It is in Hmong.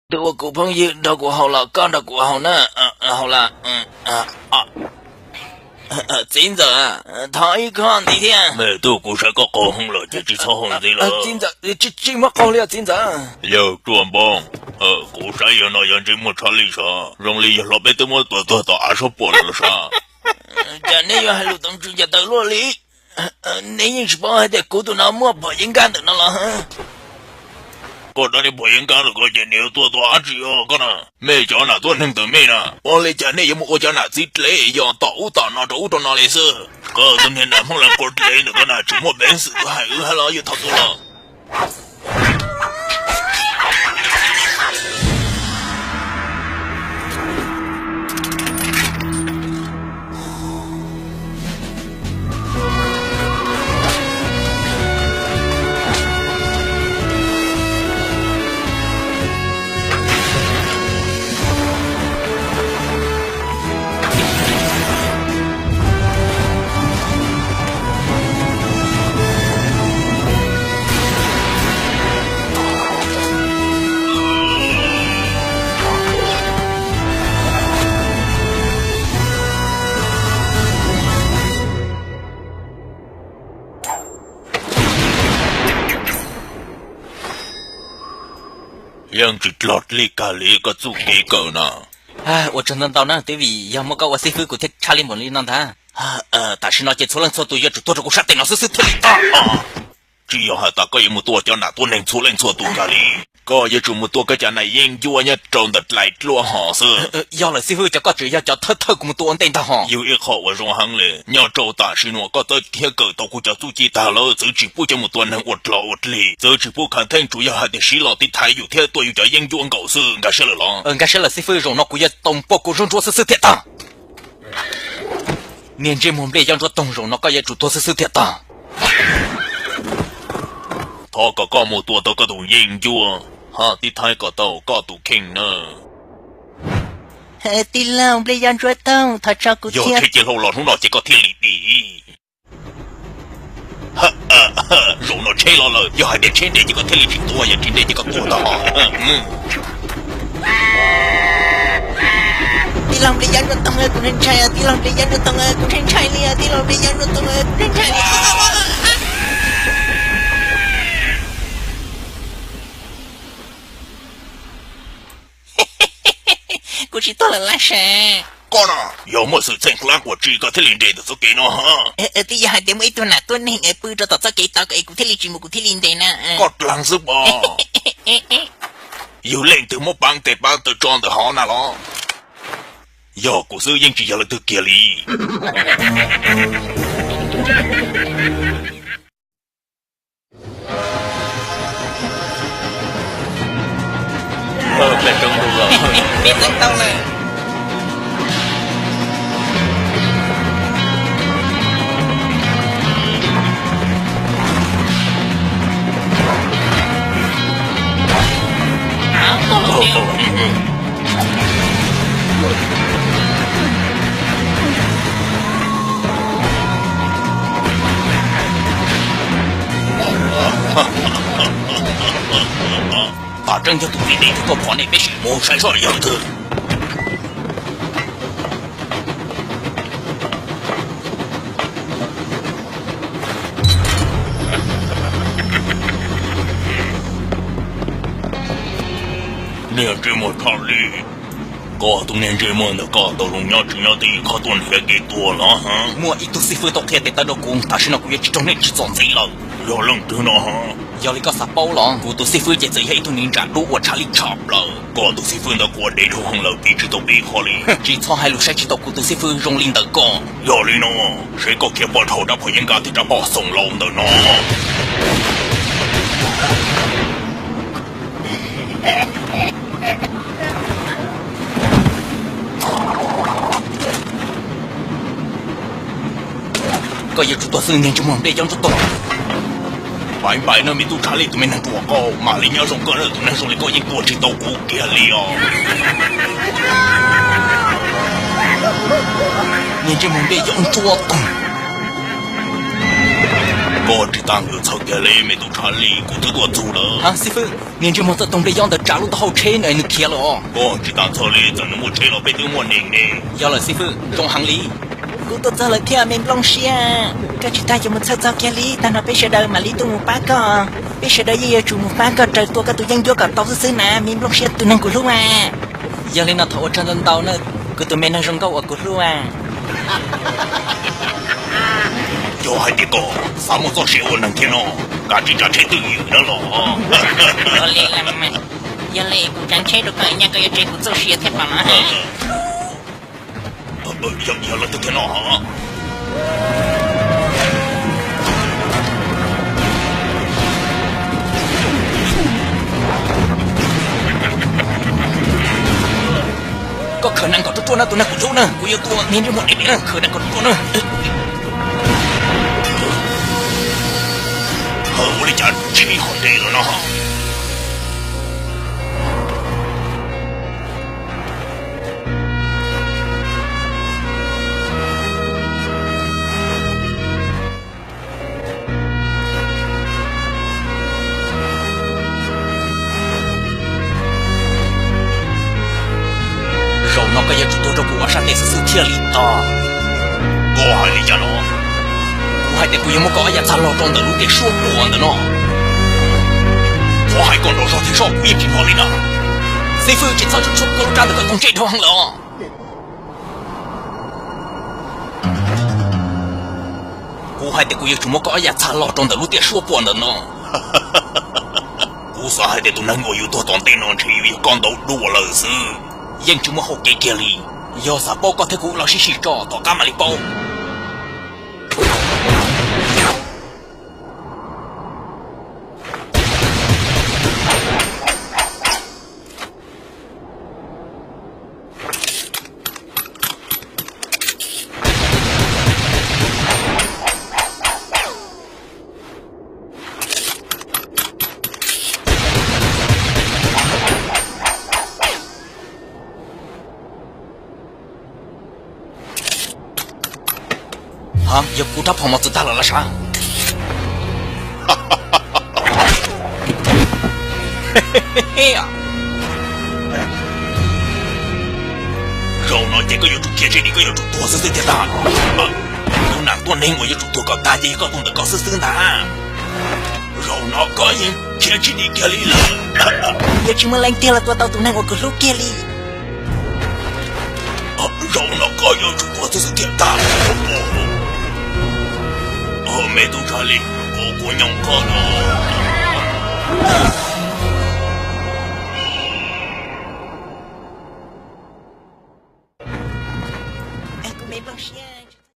Tus uas kuv phooj ywg nrog kuv haus los koj nrog kuv haus na, haus la. Txiv ntxawm, thov ib khob ntxiv thiab. Mej tub, kuv saib koj qaug hwv lawm ces tsis txhob haus ntxiv lawm. Txiv ntxawm, tsis muab qaug li txiv ntxawm. Yawg Tsuaj Npoo, kuv saib yog no yog ntsej muag tshaj lij sav, zoo li yawg hlob peb twb muab tua tuag tom av suab puam lawm los sav. Cas neb yuav hais lus tau ntsws cas tawv luaj li? Neb yeej tsis paub hais tias kuv tus no muaj phom yeeb nkab ntawm no los? Koj dab niag phom yeeb nkab ntawm ko ces nws yuav tua tua dab tsi os koj na? Mej cov nam tuab neeg ntawm mej na, ua li cas nej yuav mus ua cov nam txiv dlev yos tom ub tom no rau ub rau no li xwb? Koj tus niag nam hmoob lav quav dlev ntawm koj na tsis muaj peev xwm tuaj hais wb hab los yawg thaum ub los. Yeej tsis dlog li kag li koj txuj kev kawm na. Ua tsaug ntau ntau na, twb vim yog muaj koj ua xib fwb kuv thiaj tshaj li npaum li no ntag. Tam sim no ces txhua leej txhua tus yuav tsum tuag rau kuv sab tes no xwb xwb thiaj li tau. Tsis yog hais tias koj yuav mus tua cov nam tuab neeg txhua leej txhua tus kag li. Koj yuav tsum mus tua koj cov nam yeeb ncuab nyob rau ntawm dlaim dluab hos xwb. Yog lawm xib fwb, cov koj tseem yog cov thawj thawj kuv mus tua ua ntej ntag hos. Yug ib qho uas zoo heev li, nyob rau tam sim no koj txawj thiab kawm tau kuv cov txuj ci tag lawm, txwv tsis pub coj mus tua neeg ua dlog ua dlig, txwv tsis pub khav theej, tsuas yog hais tias siv los tiv thaiv yus thiab tua yus cov yeeb ncuab nkaus xwb, nkag siab lawm los? Nkag siab lawm xib fwb, zaum no kuv yuav tau npuaj kuv zaub ntsuab xwb xwb thiaj tag. Niag ntsej muag nplej yob ntsuab toog, zaum no koj yuav tsum tuag xwb xwb thiaj tag. Thov kom koj mus tua tau koj tus yeeb ncuab, hos tiv thaiv kom tau koj tus kheej nawb. Tij laug nplej yob ntsuab toog, thov tso kuv thiab. Yog tsheb cia hlau los hnub no ces koj thiaj li dim. Zaum no tsheb los lawm, yog hais tias tsheb nres ces koj thiaj li tsis tuag, yog tsis nres ces koj tuag tag. Tij laug nplej yob ntsuab toog, kuv ntshai ntshai, tij laug nplej yob ntsuab toog, kuv ntshai ntshai li, tij laug nplej yob ntsuab toog, kuv ntshai ntshai li. Kuv tsis tuag lawm laj sav. Koj na, yog muaj xwm txheej hlab quas tsi koj thiaj li nres ntawm txoj kev no hos? Twb yog hais tias muaj ib tug nam tuab neeg es pw rau tom txoj kev tod es kuv thiaj li tsis mus, kuv thiaj li nres na. Koj dlaag xwb pob. Yog leej twg muab paab tes paab taw tso ntawm hov na los? Yog kuv xwb yeej tsis yog leej twg kiag li. Tam tseeb yog tus txiv neej tuaj phov nej peb sim mus saib seb yog leej twg. Niag ntsej muag tshaj lij, koj tus niag ntsej muag ntawm koj tau zoo nyob tsis nyob twb yeej kho tuaj nrhiav kev tuag los? Muaj ib tug xib fwb tau qhia tes taw rau kuv, tam sim no kuv yuav tsis raug nej tsim txom ntxiv lawm. Yog leej twg no? Yog li koj xav paub los? Kuv tus xib fwb ces txawm yog ib tug neeg ntsa dub uas tshaj lij tshaj plaws. Koj tus xib fwb ntawd kuj ua dev dhau heev lawm, piv tsis tau peb qho li. Tsis txhob hais lus saib tsis taus kuv tus xib fwb zoo li ntawd koj. Yog li no, seb koj khiav puas dhau rab phom yeeb nkab thiab rab phom xoom laus ntawm no. Koj yuav tsum tuag xwb niag ntsej muag nplej yob ntsuab toog. Paiv npais nawb me tub tshaj lij tus me neeg ruam, koj mam li nyob zoo koj na, tus neeg zoo li koj yeej tua tsis tau kuv kiag li os. Niag ntsej muag nplej yob ntsuab toog. Koj tsis tas nkawd txhawj kiag li, me tub Charlie, kuv twb tuaj txog lawm. Xib fwb, niag ntsej muag txawj toog nplej yob ntawd tsa lub taub hau tsheb no es nws khiav lawm os. Koj tsis tas txhawj li, txawm nws muaj tsheb los peb twb muaj neeg ne. Yog lawm xib fwb, zoo heev li. Kuv tuaj txog lawm thiab me nplooj siab. Koj tsis tas yuav mus txhawj txog kiag li, tag no peb sawv daws mam li tuaj mus pab koj. Peb sawv daws yeej yuav tsum mus pab koj raws tua koj tus yeeb ncuab kom tau xwb xwb na, me nplooj siab tus neeg kuv hlub a. Yog li no thov ua tsaug ntau ntau na, kuv tus me neeg zoo nkauj uas kuv hlub a. Yog hais tias koj xav muaj txoj sia ua neeg thiab no, kav tsij tsav tsheb twj ywm na los. Yog li kuv tsav tsheb rau koj, nyaj koj yuav tseg kuv txoj sia thiab pom no. Yog lawm tiag tiag no. Koj khaws nees kom ruaj ruaj na tus neeg kuv hlub na, kuv yuav tua niag ntsej muag deb deb na, khaws nees kom ruaj ruaj na. Ua li cas tsheb ho deb lawm no? Zaum no koj yuav tsum tuag rau kuv ob sab tes xwb xwb thiaj li tau. Koj hais li cas no? Kuv hais tias kuv yuav muab koj ob yam txha lo rau ntawm lub tiaj suab puam ntawm no. Thov hais koj nrov zog thiab soj, kuv yeej tsis hnov li na. Xib fwb, tsis txhob tshuab koj lub rab ntawm koj tus ntsej dhau heev lawm os. Kuv hais tias kuv yuav tsum muab koj ob yam txha lo rau ntawm lub tiaj suab puam ntawm no. Kuv xav hais tias tus neeg uas yus tuag tom ntej no ntshe yuav yog koj ntau dua lawm xwb. Yeej tsis muaj hauv kev kiag li. Yog xav paub koj thiab kuv los sib sib tso tom qab mam li paub. Ha, yog kuv rab phom mos txwv tag lawm los sav. Zaum no ces koj yuav tsum khiav tsis dim, koj yuav tsum tuag xwb xwb thiaj tag. Tus nam tuaj neeg uas yuav tsum tuag kom tag ces yog koj tus ntawm ko xwb xwb ntag. Zaum no koj yeej khiav tsis dim kiag li lawm. Yog tsis muaj leej twg los tua tau tus neeg uas kuv hlub kiag li. Zaum no koj yuav tsum tuag xwb xwb thiaj tag. Me tub Charlie, kuv nyob koj no. Kuv me nplooj siab.